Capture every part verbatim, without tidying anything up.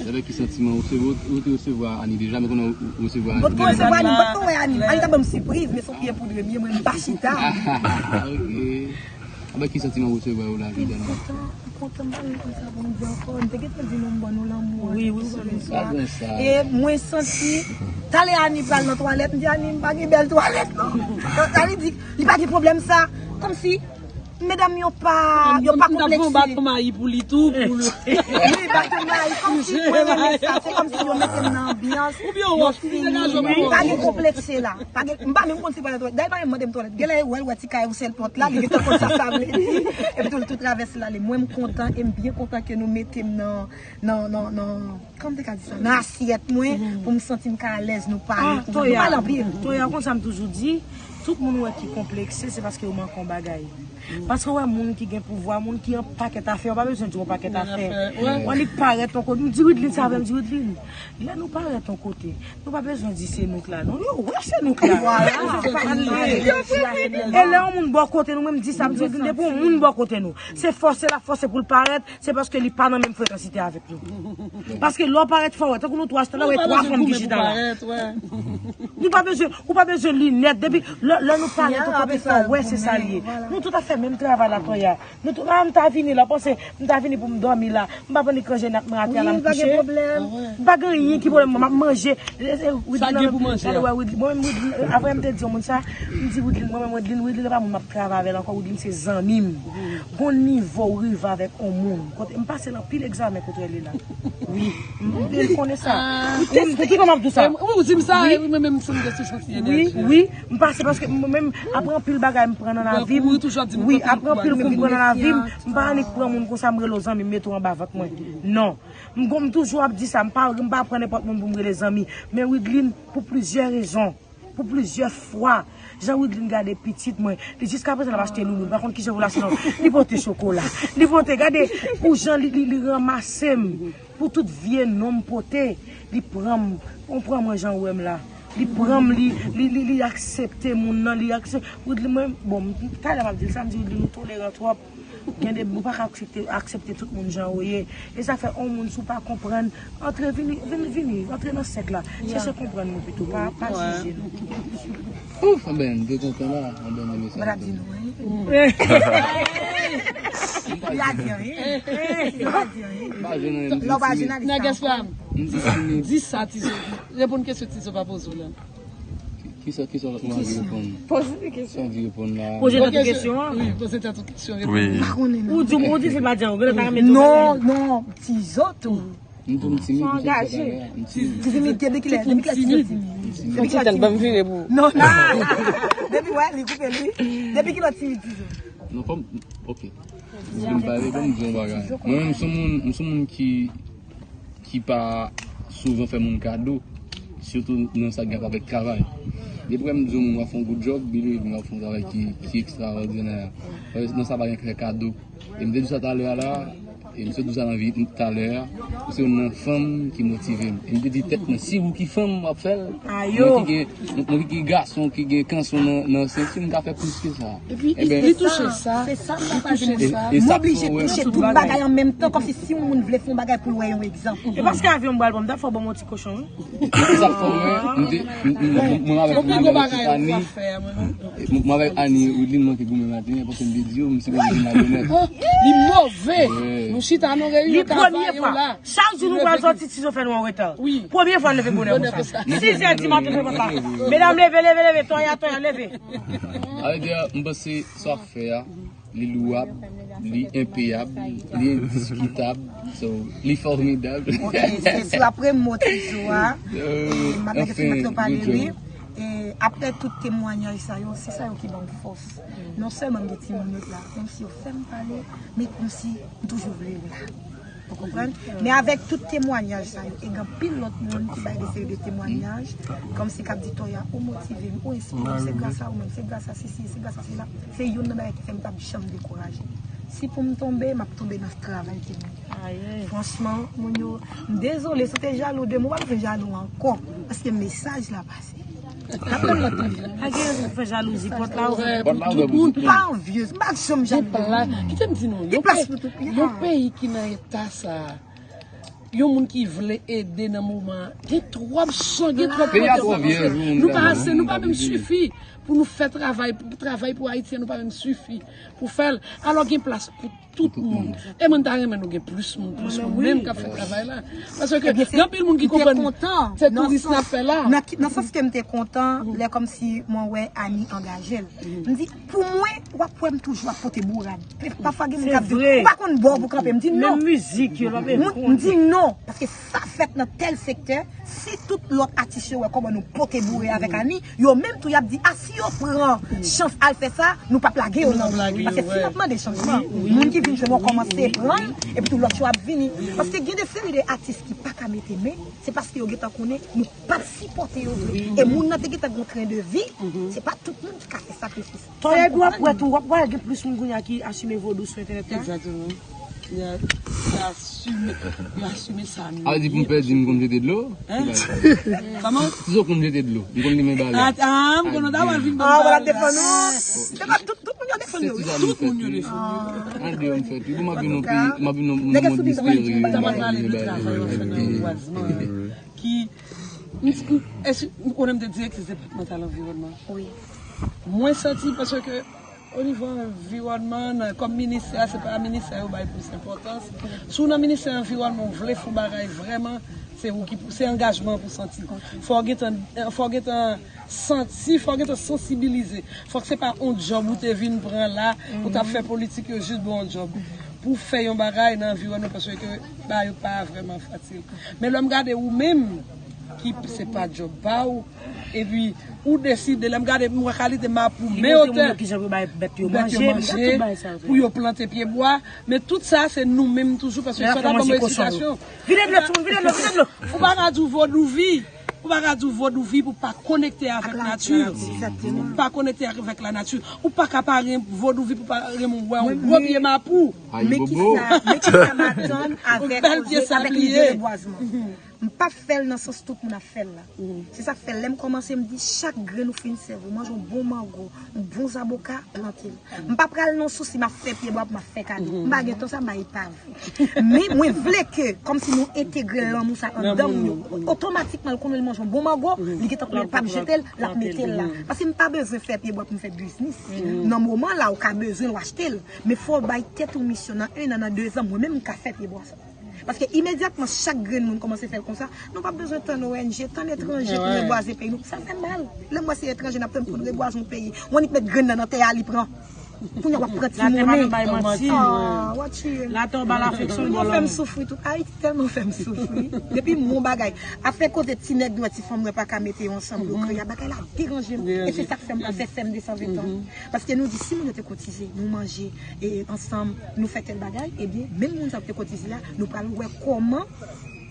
Sa vle ki santiman ou resevwa, ou te resevwa Ani deja, men konnen ou resevwa Ani. Mwen te resevwa Ani, mwen te wè Ani. Ani ta ban m sipriz, men se yon pye poudre m ye, mwen m pa chita. Ok. Anben ki santiman ou resevwa yo la jodi a? M kontan, m kontan, m pa menm konn sa pou m di ankò. M te gentan di nou m ban nou lanmou an depi sou rezo a. E mwen santi talè Ani pral nan twalèt, m di Ani m pa gen bèl twalèt non. Ani di li pa gen pwoblèm sa. Kòmsi medam yo pa, yo pa konplekse. M t ap fè yon baton mayi pou li tou, pou l. Wi, baton mayi, kòmsi mwen renmen sa. Se kòmsi yo mete m nan anbyans. Ou byen wòch, ou byen degaje w. Pa gen konplekse la. Pa gen, m pa menm konn si pral nan twalèt. Dayè pa menm mande m twalèt. Genlè wè l wè ti kay ou sèl pòt la, li gentan konn sa sa vle di. Epi tou, tou travèse l ale. Mwen m kontan e m byen kontan ke nou mete m nan, nan, nan, nan, kòman m te ka di sa? Nan asyèt mwen, pou m santi m ka alèz, nou pale, nou pale anpil. Toya, konn sa m toujou di, tout moun ou wè ki konplekse, se paske yo manke yon bagay. Paske w wè moun ki gen pouvwa, moun ki an pakèt afè, yo pa bezwen di w yon pakèt afè. Wè li k parèt yon kote, m di Widlin sa vre, m di Widlin, lè nou parèt yon kote, nou pa bezwen di se nou k la non. Yo wè se nou k la. Yo wè. E lè yon moun bò kote nou, mwen m di sa, m di Widlin, depi yon moun bò kote nou, se fòse l ap fòse pou l parèt, se paske li pa nan menm frekansite avèk nou. Paske lè w parèt fò, wè, tankou nou twa, chita la, wè twa fanm ki chita la. Nou pa bezwen, ou pa bezwen linèt. Depi lè, lè nou parèt yon kote fò, wè se sa l ye. Nou tout ap fè menm travay la, Toya. Nou tout, ah, m ta vini la, panse m ta vini pou m dòmi la. M pa vini k ranje nèt mwen atè a la, m kouche. M pa gen anyen ki pwoblèm mwen, m ap manje. Sa gen pou manje a. Mwen menm Widlin, apre m te di yon moun sa, m di Widlin, mwen menm Widlin, Widlin e pa moun m ap travay avè l ankò, Widlin se zanmi m. Gon nivo w rive avèk yon moun. Kote m pase nan pil egzamen kote li la. Wi. M, m konnen sa. Wi, m, tout tan m ap di w sa. Ou di m sa, wi, mwen menm m santi m te sou chantiye nèt. Wi, wi, m pase paske mwen menm, apre anpil bagay m pran nan lavi m. Wi, apre anpil kou m pran nan lavi m, m pa annik pran moun konsa, m rele w zanmi, m mete w anba vant mwen. Non. M gon, m toujou ap di sa, m pa, m pa pran nenpòt moun pou m rele zanmi. Men Widlin, pou plizyè rezon, pou plizyè fwa, jan Widlin gade pitit mwen, li jiskaprezan l ap achte loulou, m pa konn kijan pou l achte non. Li pote chokola, li pote, gade pou jan li, li, li ranmase m, pou tout vye non m pote, li pran m, ou pran mwen jan ou wè m la. Li pran m, li, li, li, li aksepte moun nan, li aksepte, Widlin mwen, bon, m, talè m ap di l sa, m di Widlin ou toleran twòp. Gen de, ou pa ka aksepte, aksepte tout moun jan yo ye. E sa fè yon moun si w pa konprann, antre, vini, vini, vini, antre nan sèk la. Chèche konprann nou pito, pa, pa jije nou. Ouf, anben, m te kontan la, anben, men sa. Mwen ap di nou, wi. Li pa di anyen. Li pa di anyen. Lè w pa jounalis sa ankò. Di sa, Tizo. Reponn kesyon Tizo pa poze w la. Kisa, kisa lòt moun anvi reponn? Poze de kesyon. Sa anvi reponn la? Poze tèt ou kesyon an. Wi, poze tèt ou kesyon, reponn. Wi. Ou di, ou di se pa djan, ou genlè ta renmen tou. Non, non, Tizo tou. M tou m timid, m angaje. Timid, depi kilè, depi kilè Tizo timid? Depi kilè timid? Ban m vire pou ou. Non, non. Depi, wè, li koupe li. Depi kilè timid Tizo? Non, fò m, ok. Pou m pale, ban m di yon bagay. Mwen menm, m se yon moun, m se yon moun ki ki pa souvan fè moun kado, sitou nan sa k gen avèk travay. Depi wè m di yon moun w ap fè yon good job, believe me, w ap fè yon travay ki, ki ekstraòdinè. Nan sa pa gen fè kado. E m te di sa talè a la, e m sot di sa nan vi talè a, ou se youn nan fanm ki motive m. E m te di tèt mwen, si ou ki fanm w ap fè l, mwen ki gen, mwen ki gason ki gen kanson nan, nan senti m ka fè plis ke sa. Epi li touche sa. Se sa m ta pral di nou. M oblije touche tout bagay an menm tan, kòmsi si yon moun vle fè yon bagay pou l wè yon egzanp. E paske avyon m pral pran, m ta fè w ban m yon ti kochon, wi. Se sa k fè mwen, m te, m, m, m, mwen avèk Widlin, mwen avèk Tiffany, mwen avèk Annie, Widlin manke goumen maten an, paske m te di yo, m sipoze vin la bonè. Li move. Nou chita, nou reyini, travay, yo la. Chak jou nou pral sòti, Tizo fè nou an reta. Premye fwa n leve bonè konsa. Sizè dimaten, nou pran pa. Medam, leve, leve, leve, Toya, Toya, leve. Sa vle di, m panse sa w ap fè a, li lwab, li enpeyab, li endiskitab, so, li fòmidab. Ok, se sou apre mo Tizo a. E, m ap mete sou mèt yo pale, wi. E apre tout temwanyaj sa yo, se sa yo ki ban m fòs. Non sèlman m gen timoun yo la, menm si yo fè m pale, men kòmsi m toujou vle yo la. Ou konprann? Men avèk tout temwanyaj sa yo, e gen anpil lòt moun ki bay de seri de temwanyaj, kòmsi k ap di Toya, ou motive m, ou enspire m, se gras a ou menm, se gras a sesi, se gras a sela. Se youn nan bagay ki fè m p ap janm dekouraje. Si pou m tonbe, m ap tonbe nan travay ke m ye. Franchman, moun yo, m dezole, si w te jalou de m, ou pa bezwen jalou ankò, paske mesaj la pase. Pa gen rezon pou fè jalouzi, pòt la ouvè pou tout moun. M pa anvyez, m pa janm jalou de moun. Kite m di nou, yon peyi ki nan eta sa a, Yon moun ki vle ede nan moman an, gen twòp son, gen twòp kote pou avanse. Nou pa ase, nou pa menm sifi pou nou fè travay, pou travay pou Ayiti, nou pa menm sifi pou fè l. Alò gen plas pou tout moun. E mwen ta renmen nou gen plis moun, plis moun menm k ap fè travay la. Paske gen anpil moun ki konprann se touris n ap fè la. Nan sans ke m te kontan, lè kòmsi mwen wè Annie angaje l. M di, pou mwen, w ap wè m toujou ap pote bourad. Pafwa gen moun k ap di, ou pa konn bò pou kanpe. M di non. Menm mizik yo, m di non. Paske sa fèt nan tèl sektè, si tout lòt atis yo wè kòman nou pote boure avèk Annie, yo menm tou y ap di, a si yo pran chans al fè sa, nou p ap lage yo non. Paske si n ap mande chanjman, moun ki vin jwenn yo kòmanse pran l, epi tou lòt yo ap vini. Paske gen de seri de atis ki pa ka mete men, se paske yo gentan konnen nou p ap sipòte yo vre. E moun nan te gentan gen yon tren de vi, se pa tout moun ki ka fè sakrifis. Tòyè epi w ap wè tou, w ap wè gen plis moun kounye a ki asime vodou sou entènèt la. Egzakteman. Yo asime, yo asime sa nèt. A di pou m pèdi, m konn jete dlo? Kòman? Si w konn jete dlo, m konn limen balè. Ah, ah, m konn ta wè vin ban. Ah, w ap defann nou. Se pa tout, tout moun yo defann yo. Tout moun yo defann yo. An de m fèt. Pi pou m ap vin yon peyi, m ap vin yon moun misteri. Sa pa pale de travay w ap fè nan anbourajman. Ki, m, m, èske, m konnen m te direktris depatmantal anviwònman. Wi. Mwen santi paske o nivo anviwònman, nan, kòm ministè, se pa ministè yo bay plis enpòtans. Si w nan ministè anviwònman, w vle fè yon bagay vrèman, se ou ki pou, se angajman pou santi. Fò w gentan, fò w gentan santi, fò w gentan sansibilize. Fòk se pa yon djòb ou te vin pran la, ou t ap fè politik yo jis ba w yon djòb. Pou w fè yon bagay nan anviwònman, paske bagay yo pa vrèman fasil. Men lè m gade ou menm, ki se pa djòb pa w, epi ou deside, lè m gade, m wè kalite mapou, men otè, bèt yo manje, pou yo plante pyebwa, men tout sa se nou menm toujou, paske sa ta ban mwen eksitasyon. Vide dlo, timoun, vide dlo, vide dlo. Ou pa ka di w vodouvi, ou pa ka di w vodouvi pou pa konekte avèk nati. Ou pa konekte avèk lanati. Ou pa ka pa renmen vodouvi pou pa renmen wè yon gwo pye mapou. Men kisa, men kisa m atann avèk, avèk lide rebwazman. M pa fè l nan sans tout moun ap fè l la. Se sa k fè lè m kòmanse, m di chak grenn ou fin sèvi, manje yon bon mango, yon bon zaboka, plante l. M pa pral nan sousi m ap fè pyebwa pou m ap fè kado. M pa gen tan sa, m pa epav. Men mwen vle ke, kòmsi nou entegre lanmou sa anndan moun yo, otomatikman l konnen l manje yon bon mango, li gentan konnen l p ap jete l, l ap mete l la. Paske m pa bezwen fè pyebwa pou m fè biznis. Nan moman la, ou ka bezwen l, w achte l. Men fò w bay tèt ou misyon nan en an, nan dezan, mwen menm m ka fè pyebwa sa. Paske imedyatman chak grenn moun kòmanse fè l konsa, nou p ap bezwen tann O N G, tann etranje pou rebwaze peyi nou. Sa fè mal. Lè m wè se etranje n ap tann pou n rebwaze yon peyi. Ou annik met grenn nan nan tè a, li pran. Kounye a w ap pran ti monnen. Ah, w ap tiye m. Tèlman fè m soufri tout. Ayiti tèlman fè m soufri. Depi m wè yon bagay, afè kote ti nèg nwè, ti fanm nwè pa ka mete yo ansanm pou yo kreye, bagay la deranje m. E se sa k fè m pa fè fèm de san ven tan. Paske nou di si moun yo te kotize, nou manje, e ansanm, nou fè tèl bagay, ebyen, menm moun sa yo ki te kotize a, nou pral wè kòman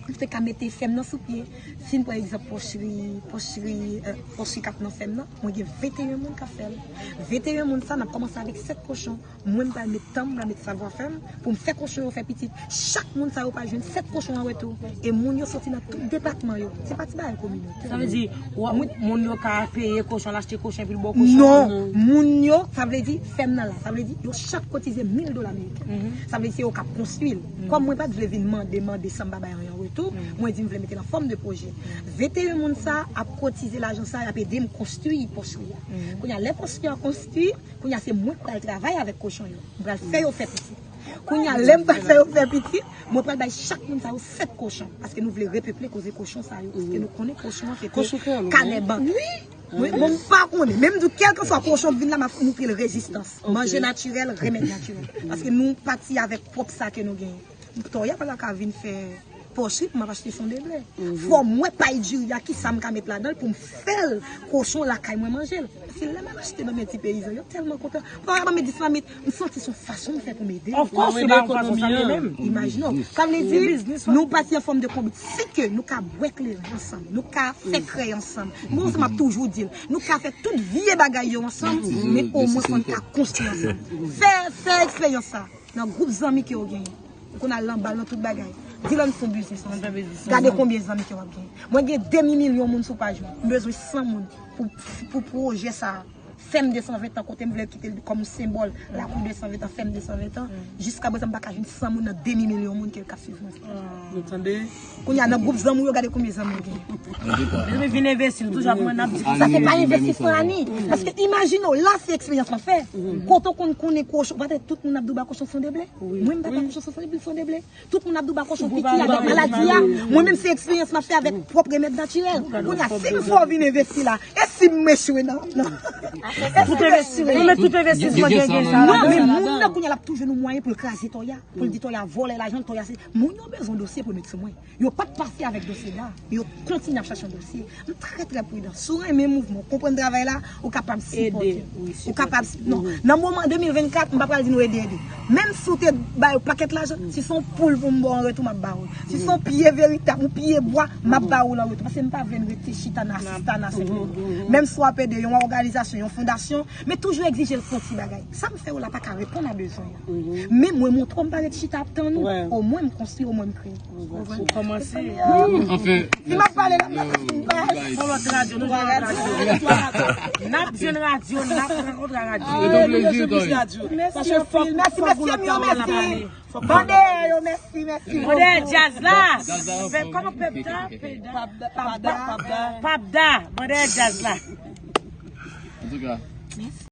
nou te ka mete fèm nan sou pye. Si n pran egzanp pòchri, pòchri, euh, pòchri k ap nan fèm nan, mwen gen venteyen moun k ap fè l. Venteyen moun sa, n ap kòmanse avèk sèt kochon. Mwen, m pral met tan m, m pral met savwa fè m, pou m fè kochon yo fè pitit. Chak moun sa yo pral jwenn sèt kochon an retou. E moun yo soti nan tout depatman yo. Se pa ti bagay kominotè. Sa vle di, moun yo ka peye kochon, l achte kochon, epi l ba w kochon an? Non, moun yo, sa vle di, fèm nan la. Sa vle di, yo chak kotize mil dola ameriken. Sa vle di, se yo k ap konstwi l. Kòm mwen pa t vle vin mande, mande san m pa bay anyen an retou, mwen di m vle mete l an fòm de pwojè. Venteyen moun sa ap kotize lajan sa, y ap ede m konstwi pòchri a. Kounye a, lè pòchri a konstwi, kounye a, se mwen k pral travay avèk kochon yo. M pral fè yo fè pitit. Kounye a, lè m pral fè yo fè pitit, mwen pral bay chak moun sa yo sèt kochon. Paske nou vle repeple koze kochon sa yo. Paske nou konnen kochon an se te kanè bank. Wi. Mwen, bon, m pa konnen. Men m di w, kèlkanswa kochon k vin la, m ap montre l rezistans. Manje natirèl, remèd natirèl. Paske nou pati avèk pwòp sa ke nou genyen. Tòyè pa ta ka vin fè pòchri pou m ap achte fon de ble. Fò m wè pay diri a, kisa m ka met ladan l pou m fè l kochon lakay mwen manje l. Paske lè m al achte nan men ti peyizan, yo tèlman kontan. Tòyè ban m dis mamit, m santi se yon fason m fè pou m ede l. Of course, se pa yon fason sa l ye menm. Imajine w. Sa vle di, nou pati an fòm de konbit. Si ke nou ka bwè kleren ansanm, nou ka fè krèy ansanm. Bon, sa m ap toujou di l. Nou ka fè tout vye bagay yo ansanm, men omwen fò n ka konstwi ansanm. Fè, fè eksperyans sa. Nan gwoup zanmi ke w genyen. Ou konn al nan bal, nan tout bagay. Di lè n fè yon biznis ansanm. Gade konbyen zanmi ke w ap genyen. Mwen gen demi milyon moun sou paj mwen. M bezwen san moun pou, pou pwojè sa a. Fè m de san ven tan kote m vle kite l kòm yon senbòl lakou de san ven tan, fè m de san ven tan. Jiska prezan m pa ka jwenn san moun nan demi milyon moun ke k ap swiv mwen. Nou tande? Kounye a nan gwoup zanmi w yo, gade konbyen zanmi w genyen. Depi vin envesti, nou toujou ap mande, n ap di. Sa se pa envestisman, Ani. Paske imajine w, la se eksperyans mwen fè. Kote w konn konnen kochon, pa tèt tout moun ap di w ba kochon fon de ble. Mwen m pa ba kochon fon de ble, fon de ble. Tout moun ap di w ba kochon piki avèk maladi a. Mwen menm se eksperyans m ap fè avèk pwòp remèd natirèl. Kounye a, si m fè w vin envesti la, e si m echwe nan, nan. Tout envesti, nou met tout envestisman gen, gen sa. Non, men moun nan kounye a l ap toujou nou mwayen pou l kraze Toya, pou l di Toya vòlè lajan, Toya se. Moun yo bezwen dosye pou met sou mwen. Yo pa t pase avèk dosye la. Yo kontinye ap chache yon dosye. M trè, trè pridan. Si w renmen mouvman, w konprann travay la, ou kapab sipòte. Ou kapab, non. Nan moman de mil vennkat, m pa pral di nou ede, ede. Menm si w te bay yon pakèt lajan, si se yon poul pou m ba w an retou, m ap ba w. Si se yon pye veritab, yon pye bwa, m ap ba w l an retou. Paske m pa vle n rete chita nan asistana senpleman. Menm si w ap ede yon òganizasyon, yon fondasyon, men toujou egzije l pou yon ti bagay. Sa m fè w la pa ka reponn a bezwen an. Men mwen montre w m pa ret chita ap tann ou. Omwen m konstwi, omwen m kreye. Ou kòmanse. Anfen, si m ap pale la, m ap pale. Fò lòt radyo, nou jwenn lòt radyo. N ap jwenn radyo, n ap rankontre radyo. Mèsi anpil, mèsi, mèsi, mèsi, mèsi. Bande yo, mèsi, mèsi. Bande djaz la. Kòman pep ta? Pabda, pabda. Bande djaz la. Antouka.